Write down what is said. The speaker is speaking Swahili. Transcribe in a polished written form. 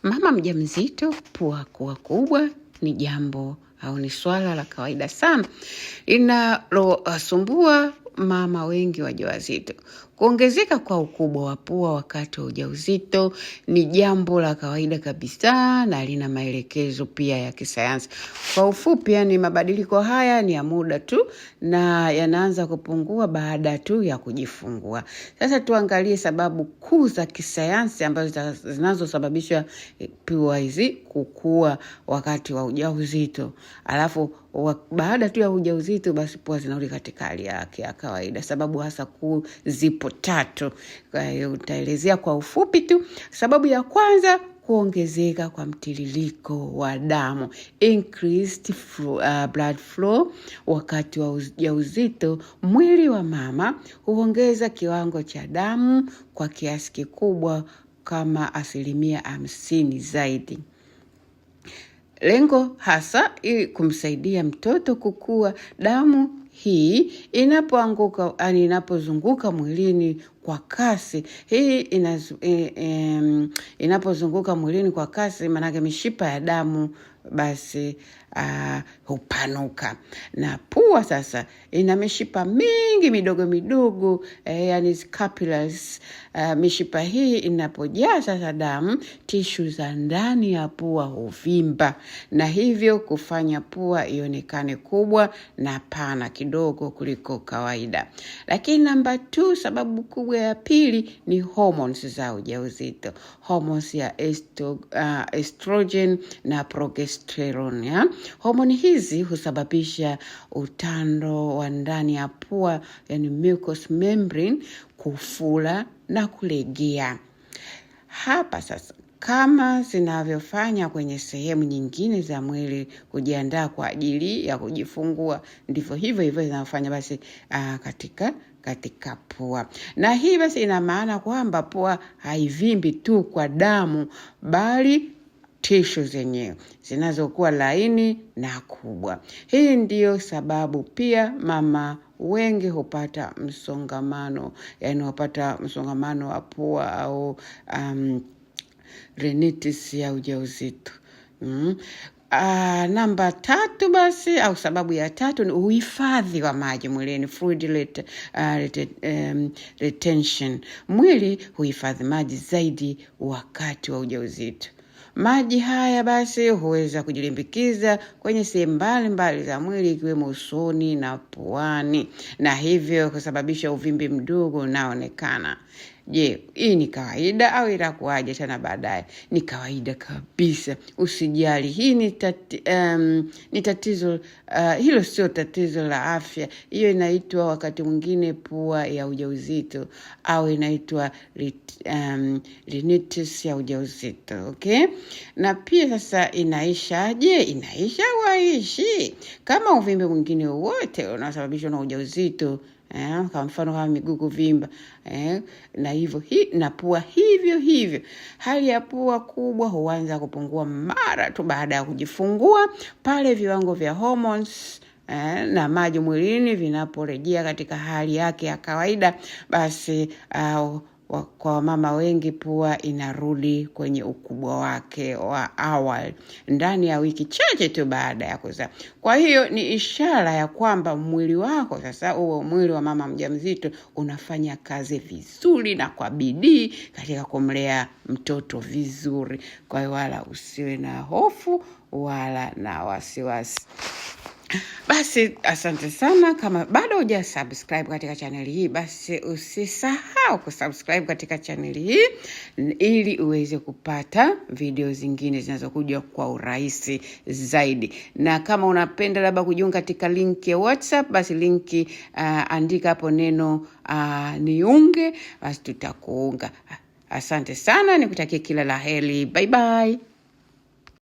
Mama mjamzito, pua kuwa kubwa ni jambo au ni swala la kawaida sana linalosumbua mama wengi wajawazito. Kuongezeka kwa ukubwa wa pua wakati wa ujauzito ni jambo la kawaida kabisa na lina maelekezo pia ya kisayansi. Kwa ufupi, yani mabadiliko haya ni ya muda tu na yanaanza kupungua baada tu ya kujifungua. Sasa tuangalie sababu kuu za kisayansi ambazo zinazosababisha pua hizi kukua wakati wa ujauzito. Alafu baada tu ya ujauzito basi pua zinarudi katika hali yake ya kawaida. Sababu hasa kuu zipo tatu. Kwa hiyo utaelezea kwa ufupi tu. Sababu ya kwanza, kuongezeka kwa mtiririko wa damu, increased flow, blood flow. Wakati wa ujauzito mwili wa mama huongeza kiwango cha damu kwa kiasi kikubwa kama 50% zaidi. Lengo hasa ili kumsaidia mtoto kukua. Damu hii inapoanguka, yani inapozunguka mwilini kwa kasi hii inapozunguka mwilini kwa kasi, maanake mishipa ya damu basi hupanuka. Na pua sasa ina mishipa mingi midogo midogo, yani capillaries. Mishipa hii inapojaa sasa damu, tishu za ndani ya pua huvimba na hivyo kufanya pua ionekane kubwa na pana kidogo kuliko kawaida. Lakini namba 2, sababu kubwa ya pili ni hormones za ujauzito, hormones ya estrogen na progesterone, ya. Homoni hizi husababisha utando wa ndani ya pua, yani mucous membrane, kufura na kulegea. Hapa sasa, kama zinavyofanya kwenye sehemu nyingine za mwili kujiandaa kwa ajili ya kujifungua, ndivyo hivyo hivyo zinavyofanya basi katika pua. Na hii basi ina maana kwamba pua haivimbi tu kwa damu, bali tishu zenyewe zinazokuwa laini na kubwa. Hii ndiyo sababu pia mama wengi hupata msongamano, yani hupata msongamano wa pua au rhinitis ya ujauzito. Namba 3 basi au sababu ya tatu ni uhifadhi wa maji mwilini, fluid retention. Mwili huhifadhi maji zaidi wakati wa ujauzito. Maji haya basi huweza kujilimbikiza kwenye sehemu mbalimbali za mwili ikiwemo usoni na puani, na hivyo kusababisha uvimbe mdogo unaoonekana. Je, hii ni kawaida au itakuwaje tena baadaye? Ni kawaida kabisa. Usijali, hii ni ni tatizo, hilo sio tatizo la afya. Hiyo inaitwa wakati mwingine pua ya ujauzito au inaitwa rhinitis ya ujauzito, okay? Na pia sasa inaishaje? Inaisha au haiishi? Kama uvimbe mwingine wowote unaosababishwa na ujauzito, kwa mfano kama miguu kuvimba, na hivyo na pua hivyo hivyo. Hali ya pua kubwa huanza kupungua mara tu baada ya kujifungua, pale viwango vya hormones na maji mwilini vinaporejea katika hali yake ya kawaida. Basi kwa mama wengi pua inarudi kwenye ukubwa wake wa awali ndani ya wiki chache tu baada ya kuzaa. Kwa hiyo ni ishara ya kwamba mwili wako sasa, huo mwili wa mama mjamzito, unafanya kazi vizuri na kwa bidii katika kumlea mtoto vizuri. Kwa hiyo wala usiwe na hofu wala na wasiwasi. Basi asante sana. Kama bado huja subscribe katika channel hii, basi usisahau kusubscribe katika channel hii ili uweze kupata video zingine zinazokuja kwa urahisi zaidi. Na kama unapenda labda kujiunga katika link ya WhatsApp, basi linki, andika hapo neno niunge, basi tutakuunga. Asante sana, nikutakie kila la heri. Bye bye.